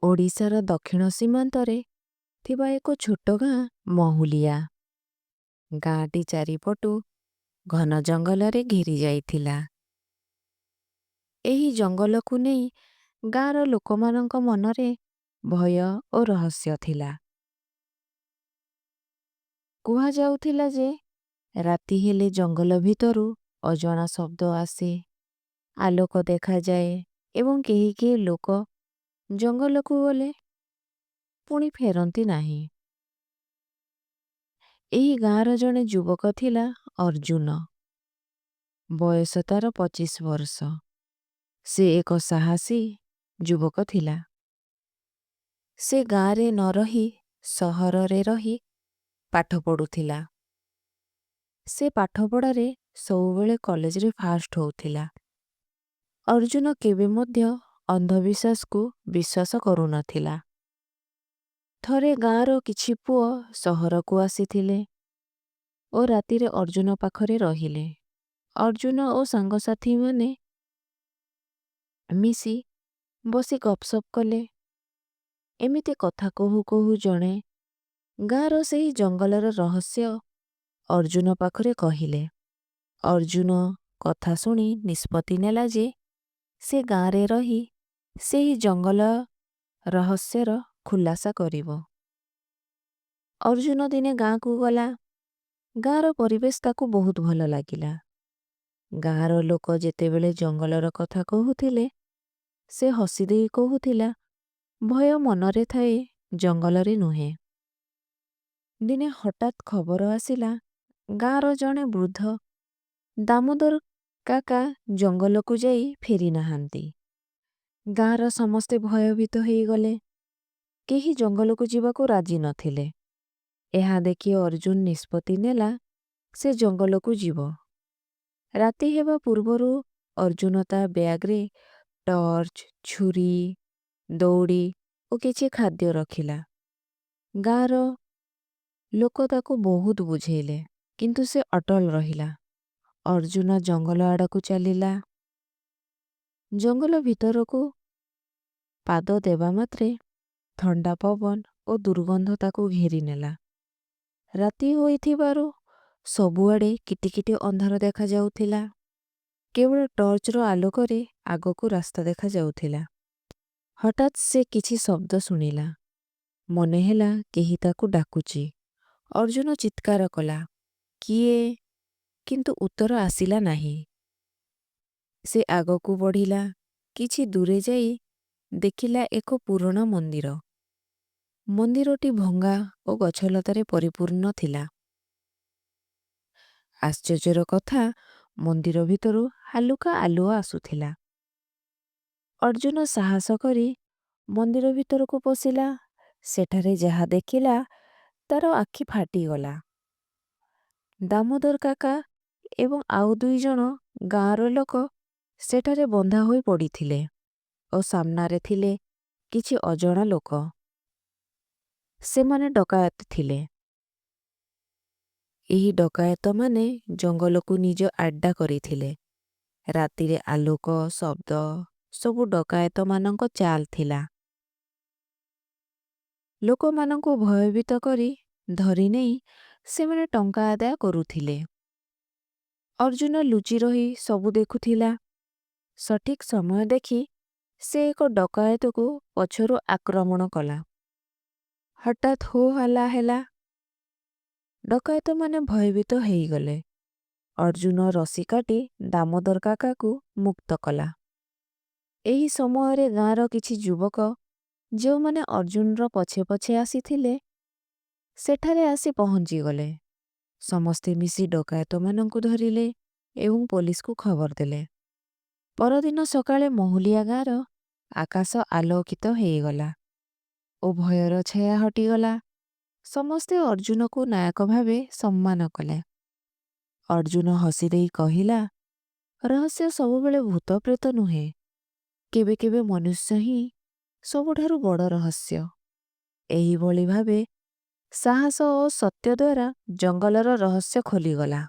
ଓଡ଼ିଶାର ଦକ୍ଷିଣ ସୀମାନ୍ତରେ ଥିବା ଏକ ଛୋଟ ଗାଁ ମହୁଲିଆ। ଗାଁଟି ଚାରିପଟୁ ଘନ ଜଙ୍ଗଲରେ ଘେରିଯାଇଥିଲା। ଏହି ଜଙ୍ଗଲକୁ ନେଇ ଗାଁର ଲୋକମାନଙ୍କ ମନରେ ଭୟ ଓ ରହସ୍ୟ ଥିଲା। କୁହାଯାଉଥିଲା ଯେ ରାତି ହେଲେ ଜଙ୍ଗଲ ଭିତରୁ ଅଜଣା ଶବ୍ଦ ଆସେ, ଆଲୋକ ଦେଖାଯାଏ ଏବଂ କେହି କେହି ଲୋକ ଜଙ୍ଗଲକୁ ଗଲେ ପୁଣି ଫେରନ୍ତି ନାହିଁ। ଏହି ଗାଁର ଜଣେ ଯୁବକ ଥିଲା ଅର୍ଜୁନ। ବୟସ ତାର 25 ବର୍ଷ। ସେ ଏକ ସାହସୀ ଯୁବକ ଥିଲା। ସେ ଗାଁରେ ନ ରହି ସହରରେ ରହି ପାଠ ପଢୁଥିଲା। ସେ ପାଠପଢ଼ାରେ ସବୁବେଳେ କଲେଜରେ ଫାଷ୍ଟ ହଉଥିଲା। ଅର୍ଜୁନ କେବେ ମଧ୍ୟ ଅନ୍ଧବିଶ୍ୱାସକୁ ବିଶ୍ୱାସ କରୁନଥିଲା। ଥରେ ଗାଁର କିଛି ପୁଅ ସହରକୁ ଆସିଥିଲେ ଓ ରାତିରେ ଅର୍ଜୁନ ପାଖରେ ରହିଲେ। ଅର୍ଜୁନ ଓ ସାଙ୍ଗସାଥିମାନେ ମିଶି ବସି ଗପସପ କଲେ। ଏମିତି କଥା କହୁ କହୁ ଜଣେ ଗାଁର ସେହି ଜଙ୍ଗଲର ରହସ୍ୟ ଅର୍ଜୁନ ପାଖରେ କହିଲେ। ଅର୍ଜୁନ କଥା ଶୁଣି ନିଷ୍ପତ୍ତି ନେଲା ଯେ ସେ ଗାଁରେ ରହି ସେହି ଜଙ୍ଗଲ ରହସ୍ୟର ଖୁଲାସା କରିବ। ଅର୍ଜୁନ ଦିନେ ଗାଁକୁ ଗଲା। ଗାଁର ପରିବେଶ ତାକୁ ବହୁତ ଭଲ ଲାଗିଲା। ଗାଁର ଲୋକ ଯେତେବେଳେ ଜଙ୍ଗଲର କଥା କହୁଥିଲେ, ସେ ହସିଦେଇ କହୁଥିଲା, ଭୟ ମନରେ ଥାଏ, ଜଙ୍ଗଲରେ ନୁହେଁ। ଦିନେ ହଠାତ୍ ଖବର ଆସିଲା, ଗାଁର ଜଣେ ବୃଦ୍ଧ ଦାମୋଦର କାକା ଜଙ୍ଗଲକୁ ଯାଇ ଫେରିନାହାନ୍ତି। ଗାଁର ସମସ୍ତେ ଭୟଭୀତ ହେଇଗଲେ। କେହି ଜଙ୍ଗଲକୁ ଯିବାକୁ ରାଜି ନଥିଲେ। ଏହା ଦେଖି ଅର୍ଜୁନ ନିଷ୍ପତ୍ତି ନେଲା, ସେ ଜଙ୍ଗଲକୁ ଯିବ। ରାତି ହେବା ପୂର୍ବରୁ ଅର୍ଜୁନ ତା ବ୍ୟାଗରେ ଟର୍ଚ୍ଚ, ଛୁରୀ, ଦଉଡ଼ି ଓ କିଛି ଖାଦ୍ୟ ରଖିଲା। ଗାଁର ଲୋକ ତାକୁ ବହୁତ ବୁଝେଇଲେ, କିନ୍ତୁ ସେ ଅଟଳ ରହିଲା। ଅର୍ଜୁନ ଜଙ୍ଗଲ ଆଡ଼କୁ ଚାଲିଲା। ଜଙ୍ଗଲ ଭିତରକୁ ପାଦ ଦେବା ମାତ୍ରେ ଥଣ୍ଡା ପବନ ଓ ଦୁର୍ଗନ୍ଧ ତାକୁ ଘେରିନେଲା। ରାତି ହୋଇଥିବାରୁ ସବୁଆଡ଼େ କିଟିକିଟି ଅନ୍ଧାର ଦେଖାଯାଉଥିଲା। କେବଳ ଟର୍ଚ୍ଚର ଆଲୋକରେ ଆଗକୁ ରାସ୍ତା ଦେଖାଯାଉଥିଲା। ହଠାତ୍ ସେ କିଛି ଶବ୍ଦ ଶୁଣିଲା। ମନେହେଲା କେହି ତାକୁ ଡାକୁଛି। ଅର୍ଜୁନ ଚିତ୍କାର କଲା, କିଏ? କିନ୍ତୁ ଉତ୍ତର ଆସିଲା ନାହିଁ। ସେ ଆଗକୁ ବଢ଼ିଲା। କିଛି ଦୂରେ ଯାଇ ଦେଖିଲା ଏକ ପୁରୁଣା ମନ୍ଦିର। ମନ୍ଦିରଟି ଭଙ୍ଗା ଓ ଗଛଲତାରେ ପରିପୂର୍ଣ୍ଣ ଥିଲା। ଆଶ୍ଚର୍ଯ୍ୟର କଥା, ମନ୍ଦିର ଭିତରୁ ହାଲୁକା ଆଲୁଅ ଆସୁଥିଲା। ଅର୍ଜୁନ ସାହସ କରି ମନ୍ଦିର ଭିତରକୁ ପଶିଲା। ସେଠାରେ ଯାହା ଦେଖିଲା, ତାର ଆଖି ଫାଟିଗଲା। ଦାମୋଦର କାକା ଏବଂ ଆଉ ଦୁଇଜଣ ଗାଁର ଲୋକ ସେଠାରେ ବନ୍ଧା ହୋଇ ପଡ଼ିଥିଲେ ଓ ସାମ୍ନାରେ ଥିଲେ କିଛି ଅଜଣା ଲୋକ। ସେମାନେ ଡକାୟତ ଥିଲେ। ଏହି ଡକାୟତମାନେ ଜଙ୍ଗଲକୁ ନିଜ ଆଡ୍ଡା କରିଥିଲେ। ରାତିରେ ଆଲୋକ, ଶବ୍ଦ ସବୁ ଡକାୟତମାନଙ୍କ ଚାଲ୍ ଥିଲା। ଲୋକମାନଙ୍କୁ ଭୟଭୀତ କରି ଧରିନେଇ ସେମାନେ ଟଙ୍କା ଆଦାୟ କରୁଥିଲେ। ଅର୍ଜୁନ ଲୁଚି ରହି ସବୁ ଦେଖୁଥିଲା। ସଠିକ୍ ସମୟ ଦେଖି ସେ ଏକ ଡକାୟତକୁ ପଛରୁ ଆକ୍ରମଣ କଲା। ହଠାତ୍ ହୋ ହଲ୍ଲା ହେଲା। ଡକାୟତମାନେ ଭୟଭୀତ ହେଇଗଲେ। ଅର୍ଜୁନ ରଶି କାଟି ଦାମୋଦର କାକାକୁ ମୁକ୍ତ କଲା। ଏହି ସମୟରେ ଗାଁର କିଛି ଯୁବକ, ଯେଉଁମାନେ ଅର୍ଜୁନର ପଛେ ପଛେ ଆସିଥିଲେ, ସେଠାରେ ଆସି ପହଞ୍ଚିଗଲେ। ସମସ୍ତେ ମିଶି ଡକାୟତମାନଙ୍କୁ ଧରିଲେ ଏବଂ ପୋଲିସକୁ ଖବର ଦେଲେ। ପରଦିନ ସକାଳେ ମହୁଲିଆ ଗାଁର ଆକାଶ ଆଲୋକିତ ହେଇଗଲା ଓ ଭୟର ଛାୟା ହଟିଗଲା। ସମସ୍ତେ ଅର୍ଜୁନକୁ ନାୟକ ଭାବେ ସମ୍ମାନ କଲେ। ଅର୍ଜୁନ ହସିଦେଇ କହିଲା, ରହସ୍ୟ ସବୁବେଳେ ଭୂତ ପ୍ରେତ ନୁହେଁ, କେବେ କେବେ ମନୁଷ୍ୟ ହିଁ ସବୁଠାରୁ ବଡ଼ ରହସ୍ୟ। ଏହିଭଳି ଭାବେ ସାହସ ଓ ସତ୍ୟ ଦ୍ୱାରା ଜଙ୍ଗଲର ରହସ୍ୟ ଖୋଲିଗଲା।